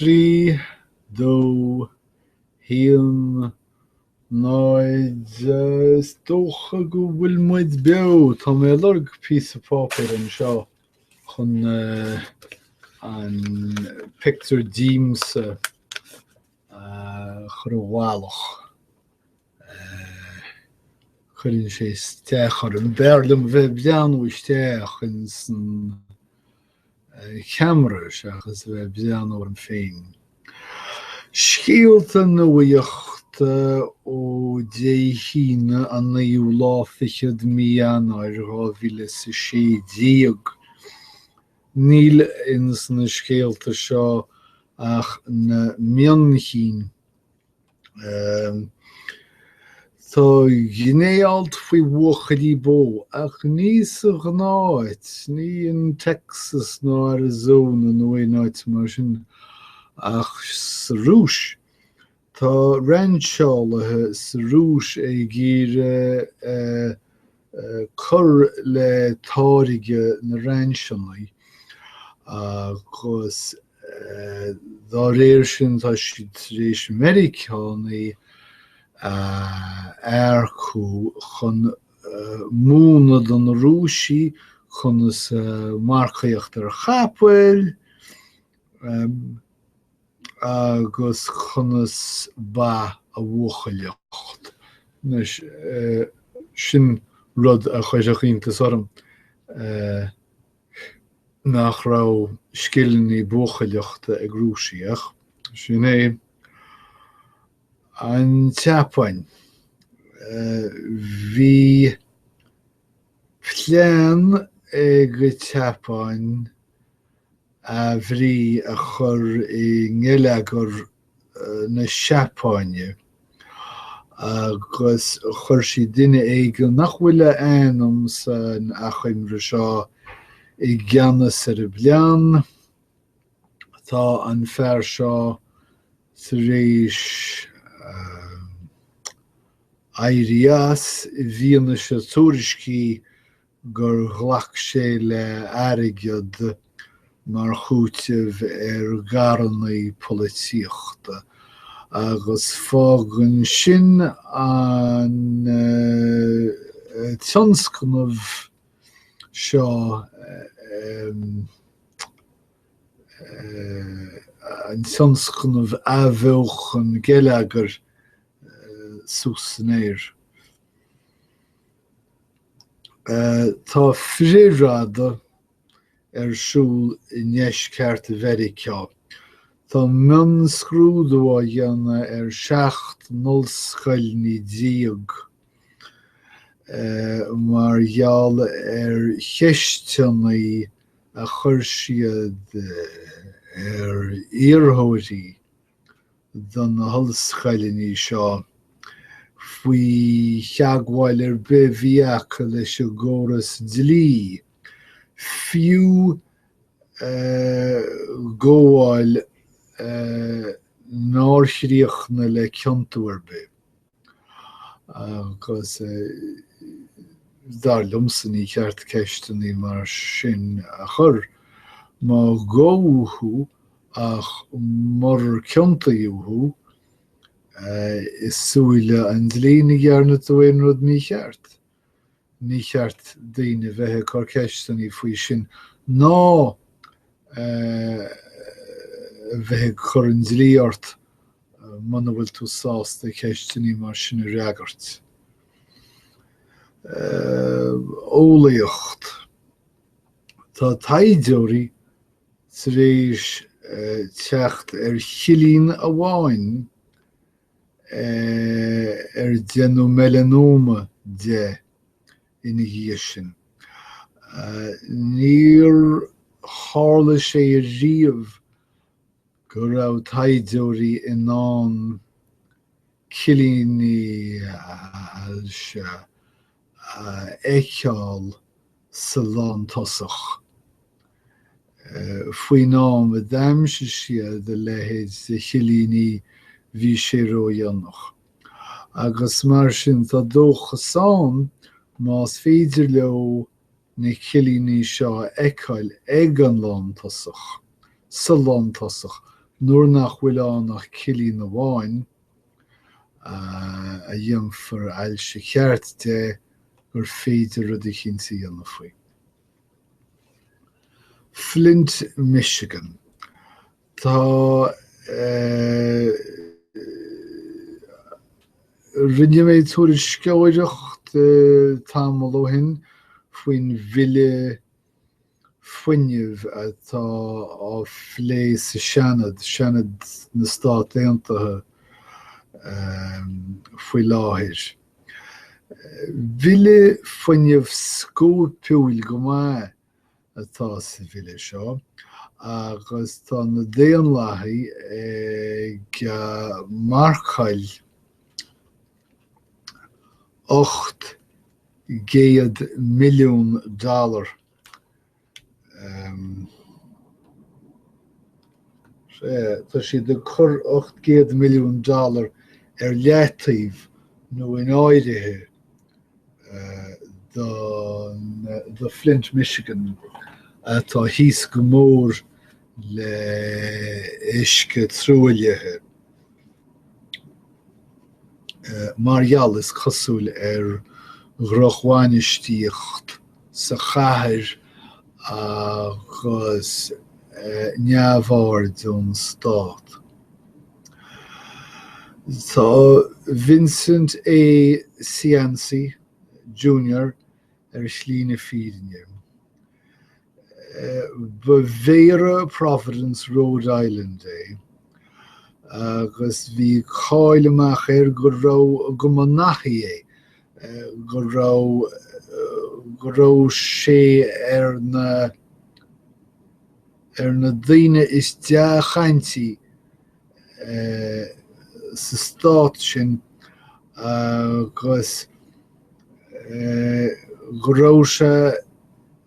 3, 2, 1, 0, Is dócha go bhfuil muid beo. Tá mé ag lorg píosa páipéir anseo chun an pictiúr díomsa a chur i bhfalach. Cuireann sé isteach orm. B'fhearr liom bheith ag breathnú isteach ins an cheamara seachas a bheith ag breathnú orm féin. Scéalta nuachta ó Dé hAoine an naoú lá fichead mí Eanáir 2016. Níl ins na scéalta seo ach na mionchinn. Tá gné-alt faoi bhuachaillí bó, ach ní sa ghnáth-áit, ní in Texas nó Arizona nó aon áit mar sin, ach sa Rúis. Tá rainseálaithe sa Rúis ag iarraidh cur le táirgeadh na rainseanna agus Dá réir sin, tá siad tar éis Meiriceánaigh a earcú chun múineadh do na Rúisigh conas marcaíocht ar chapaill agus conas ba a bhuachailleacht. Anois, sin rud a chuirfeadh iontas orm. nach raibh scileanna buachailleachta ag Rúisigh, ach sin é an tSeapáin. Bhí plean ag an tSeapáin athbhrí a chur i ngeilleagar na Seapáine agus chuir sí duine éigin nach bhfuil a ainm san achoimre seo i gceannas ar an bplean. Tá an fear seo tar éis éirí as i bhfianaise tuairiscí gur ghlac sé le airgead mar chúiteamh ar gharranna polaitíochta, agus fágann sin an tionscnamh seo, an tionscnamh athbheochan geilleagair suas san aer. Tá frithradadh ar siúl i ndeisceart Mheiriceá. Tá mionscrúdú á dhéanamh ar 17 n-ollscoil mar gheall ar cheisteanna a chuir siad ar iarrthóirí. do na hollscoileanna seo faoi theagmháil ar bith a bhí acu leis an gcóras dlí, fiú gabháil nár chríochnaigh le ciontú ar bith. Agus dar liomsa ní ceart ceisteanna mar sin a chur. Má gabhadh thú ach murar ciontaíodh thú, i súile an dlí ní dhearna tú aon rud mícheart. Ní cheart daoine bheith ag cur ceisteanna faoi sin ná a bheith ag cur an dlí ort muna bhfuil tú sásta ceisteanna mar sin a fhreagairt. Eolaíocht. Tá taighdeoirí tar éis teacht ar chillín amháin ar deineadh melanoma de ina dhiaidh sin. Níor tharla sé riamh go raibh taighdeoirí in ann cillíní ailse a fheiceáil sa lántosach. Faoin am a d'aimsigh siad a leithéid de chillíní bhí sé ródhéanach. Agus mar sin tá dóchas ann más féidir leo na cillíní seo a fheiceáil ag an lántosach, sa lántosach. Nuair nach bhfuil ann ach cillín amháin, a dhéanfar ailse cheart de, gur féidir rud eicínt a dhéanamh faoi. Flint, Michigan. Tá Rinne mé tuairisceoireacht tamall ó shin faoin bhille fuinnimh atá á phlé sa Seanad, Seanad na Stát Aontaithe, faoi láthair. Bille fuinnimh scóipiúil go maith atá sa bhille seo agus tá na Daonlathaigh ag marcáil 800 milliún dollar. Tá siad ag cur 800 milliún dollar ar leataobh nó in áirithe do Flint, Michigan atá thíos go mór le uisce truaillithe mar gheall, is cosúil, ar dhrochbhainistíocht sa chathair agus neamhaird ón stát. Tá Vincent A. Cianci, Junior ar shlí na fírinne. Ba mhéara Providence, Rhode Island é agus bhí cáil amach air go raibh, go mba nathaí é, go raibh, go raibh sé ar na, ar na daoine is dea-chaintí sa stát sin agus go raibh sé,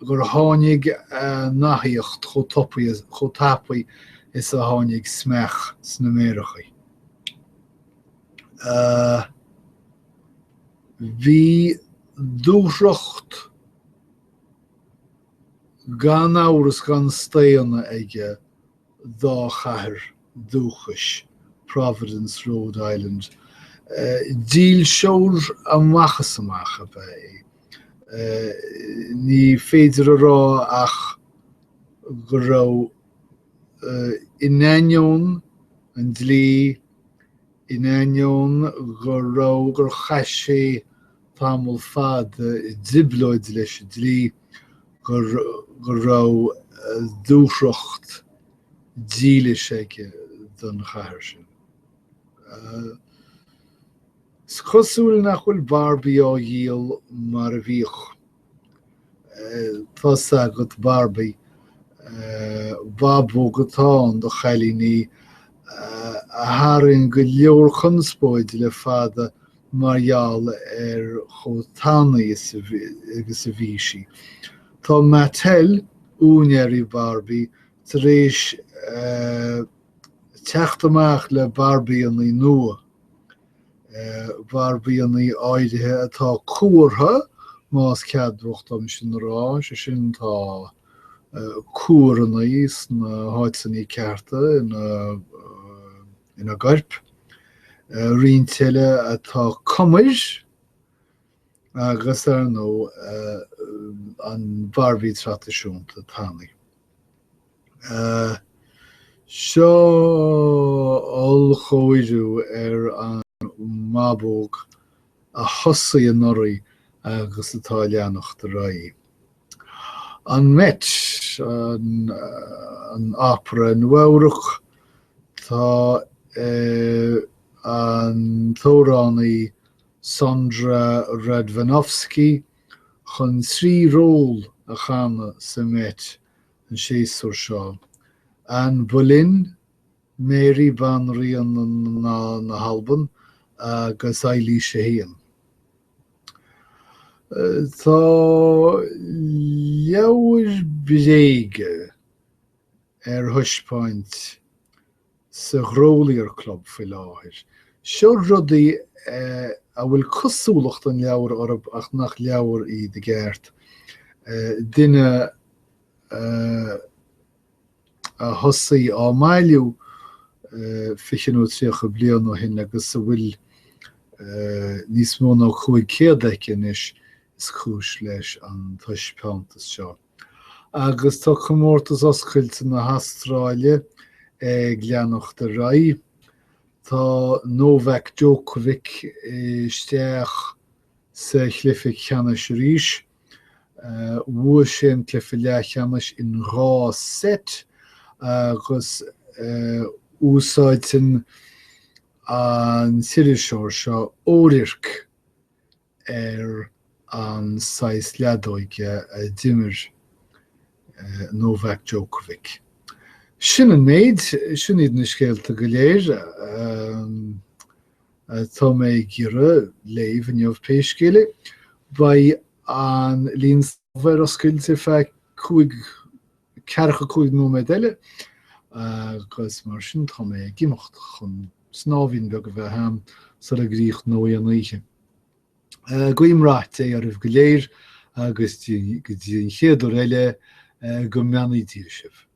gur tháinig a nathaíocht chomh topaidh, chomh tapaidh is a tháinig smeach sna méarachaí. Bhí dúthracht gan amhras gan staonadh aige dá chathair dúchais, Providence, Rhode Island. Dílseoir amach is amach ab ea é. Ní féidir a rá ach go raibh, in ainneoin an dlí, in ainneoin go raibh, gur chaith sé tamall fada i dtrioblóid leis an dlí, go raibh dúthracht dílis aige don chathair sin. Is cosúil nach bhfuil Barbie á dhíol mar a bhíodh. Tá's agat, Barbie, babóg atá ann do chailíní a tharraing go leor conspóide le fada mar gheall ar chomh tanaí agus a bhí sí. Tá Mattel, úinéirí Barbie, tar éis teacht amach le Barbíanna nua, Barbíanna áirithe atá cuartha, más ceadmhach dom sin a rá, sé sin tá cuaranna sna háiteanna cearta ina ina gcoirp, roinnt eile atá cumair agus, ar ndóigh, an Barbie traidisiúnta tanaí. Seo ollchóiriú ar an mbabóg a thosaigh anuraidh agus atá ag leanacht ar aghaidh. An Met, an Opera i Nua-Eabhrac, tá an t-amhránaí Sondra Radvanovsky chun 3 ról a chanadh sa Met an séasúr seo, Anne Boleyn, Mary Banríon na hAlban agus Eilís 1. Tá leabhair bréige ar thaispeáint sa Ghrolier Club faoi láthair. Seo rudaí a bhfuil cosúlacht an leabhair orthu ach nach leabhair iad i gceart. Duine a thosaigh á mbailiú. 20 nó 30 bliain ó shin agus a bhfuil níos mó ná 500 aici anois is cúis leis an taispeántas seo. Agus tá Comórtas Oscailte na hAstráile ag leanacht ar aghaidh. Tá Novak Djokovic isteach sa chluiche ceannais arís. Bhuaigh sé an cluiche leathcheannais in 2 set agus úsáideann an t-iriseoir seo eorairc ar an saghas leadóige a d'imir Novak Djokovic. Sin an méid, sin iad na scéalta go léir atá mé ag iarraidh léamh inniu pé scéal é. Beidh an linn snámha ar oscailt ar feadh 5, ceathracha 5 nóiméad eile agus mar sin tá mé ag imeacht chun snámhín beag a bheith a'm sula gcríochnóidh an oíche. Guím rath Dé oraibh go léir agus go dtí an chéad uair eile, go mbeannaí Dia sibh.